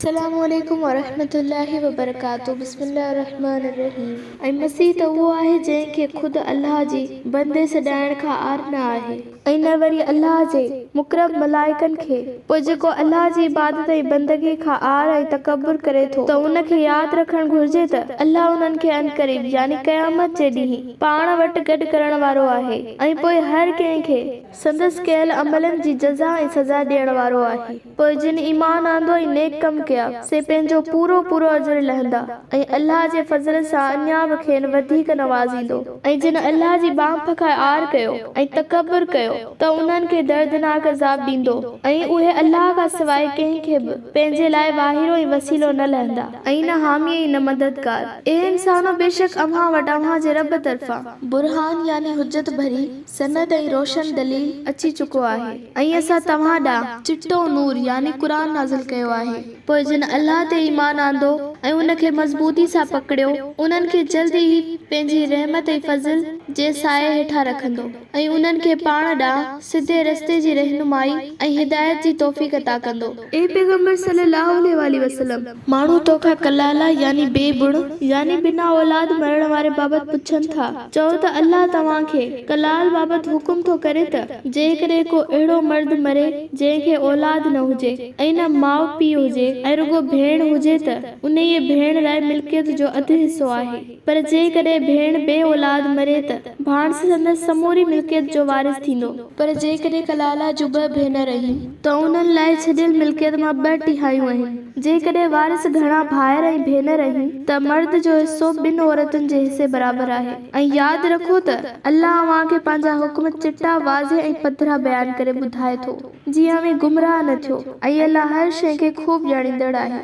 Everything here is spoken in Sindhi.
السلام عليڪم ورحمة الله وبرڪاته بسم الله الرحمٰن الرحيم ۽ مسيح ته اهو آهي جنهن کي خود الله جي بندي سڏائڻ کان عار نه آهي ۽ نه وري الله جي مقرب ملائڪن کي، پوء جيڪو الله جي عبادت ۽ بندگي کان عار ۽ تڪبر ڪري ٿو ته ان کي ياد رکڻ گهرجي ته الله انهن کي عنقريب، يعني قيامت جي ڏينهن، پاڻ وٽ گڏ ڪرڻ وارو آهي ۽ پوء هر ڪنهن کي سندس ڪيل عملن جي جزا ۽ سزا ڏيڻ وارو آهي. پوء جن ايمان آندو ۽ نيڪ ڪم ڪيا، سي پنهنجو پورو پورو اجر لهندا ۽ الله جي فضل سان اڃا به کين وڌيڪ نوازيندو. ۽ جن الله جي ٻانهپ کان عار ڪيو ۽ تڪبر ڪيو ته انهن کي دردناڪ عذاب ڏيندو ۽ اهي الله کان سواء ڪنهن کي به پنهنجي لاء واهرو ۽ وسيلو نه لهندا ۽ نه حامي ۽ نه مددگار. اي انسانو! بيشڪ اوهان وٽ اوهان جي رب طرفان برهان يعني حجت ڀري سند ۽ روشن دليل اچي چڪو آهي ۽ اسان توهان ڏانهن چٽو نور يعني قرآن نازل ڪيو آهي. پوء جن الله تي ايمان آندو ۽ ان کي مضبوطي سان پڪڙيو انهن کي جلد ئي پنهنجي رحمت ۽ فضل جي سايي هيٺان رکندو ۽ انهن کي پاڻ ڏانهن سڌي رستي جي رهنمائي ۽ هدايت جي توفيق عطا ڪندو. اي پيغمبر صلّي اللّٰه عليه واٰله وسلّم! ماڻهو توکان ڪلاله يعني بي بڻ يعني بنا اولاد مرڻ واري بابت پڇن ٿا، چئو ته الله توهان کي ڪلال بابت حڪم ٿو ڪري ته جيڪڏهن ڪو اهڙو مرد مري جنهن کي اولاد نه هجي ۽ نه ماء پيء هجي ۽ رڳو ڀيڻ هجي ته انهيء ڀيڻ لاء ملڪيت جو اڌ حصو آهي پر جيڪڏهن ڀيڻ بي اولاد مري ته ڀاڻس سندس سموري ملڪيت جو وارث ٿيندو. پر جيڪڏهن ڪلاله جون ٻه ڀينر آهن ته انهن لاء ڇڏيل ملڪيت مان ٻه ٽهايون آهن. جيڪڏهن وارث گهڻا ڀائر ۽ ڀينر آهن ته مرد جو حصو ٻن عورتن جي حصي برابر آهي. ۽ ياد رکو ته الله اوهان کي پنهنجا حڪم چٽا، واضح ۽ پڌرا بيان ڪري ٻڌائي ٿو، جيئن اوهين گمراهه نه ٿيو. ۽ الله هر شيء کي خوب ڄاڻيندڙ آهي.